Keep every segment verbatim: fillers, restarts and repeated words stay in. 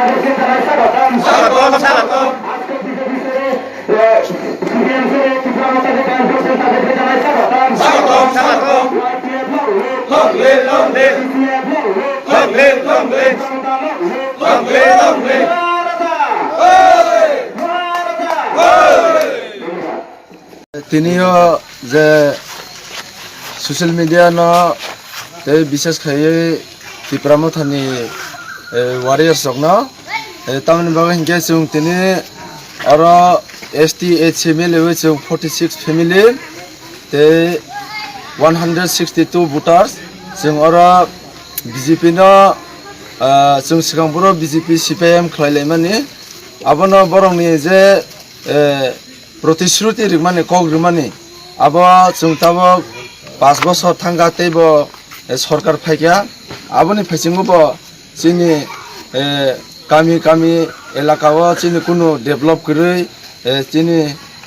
স্বাগতম, স্বাগতম। স্বাগতম, স্বাগতম। Long live, long live. Long live, long live. Long live, long live. Tini o je social media no tei bises khaiwi Tipra Motha ni, eh, warriors rok no, eh, tamoni bagwi hinkhe chwng tini oro S T H C mili wi chwng forty six family tei one hundred sixty two voters chwng oro B J P no, ah, chwng swkang phuru B J P C P I M khlai laimani abono borokni je, eh, protishruti rimani, kok rimani, abo chwng tabok panch bosor thangkha teibo, eh, sorkar phaikha. Aboni phaisingo bo chini, eh, kami kami elaka o chini kunu develop kwrwi, eh, chini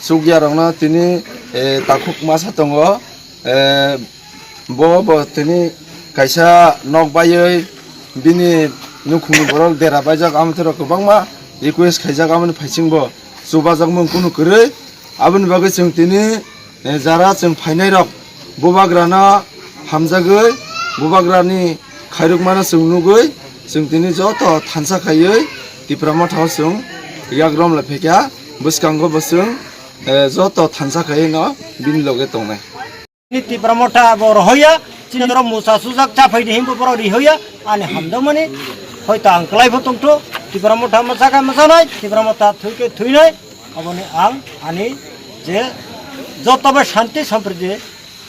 chukya rokno tini, eh, takhuk masa tongo. Eh, bo bo tini kaisa nok baiwi bini nukhungni borok dera baijak, amtwrok kwbangma request khaijak, amoni phaising bo chubajakmung kunu kwrwi. Aboni bagwi chwng tini, eh, jara chwng phainairok bubagrano hamjagwi, bubagrani khairokmano chwng nugwi, chwng tini joto thansa khaiwi Tipra Motha o chwng yak romlai phaikha. Bwskango bo chwng, eh, joto thansa khaiwi no bini loge tongnai. Ni Tipra Motha bo rohoya, chini oro musa sujak chaphai di himbo borok rihoya, ani hamdamani, hoito ang kwlai bo tongtho, Tipra Motha mwsakha mwsanai, Tipra Motha thuikhe thuinai, aboni ang ani je jotobo shanti sampriti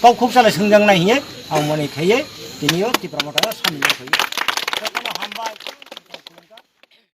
kok khuk salai swngjak nai hiye, ang mani khaiye, tini o Tipra Motha o samil wngkhaio.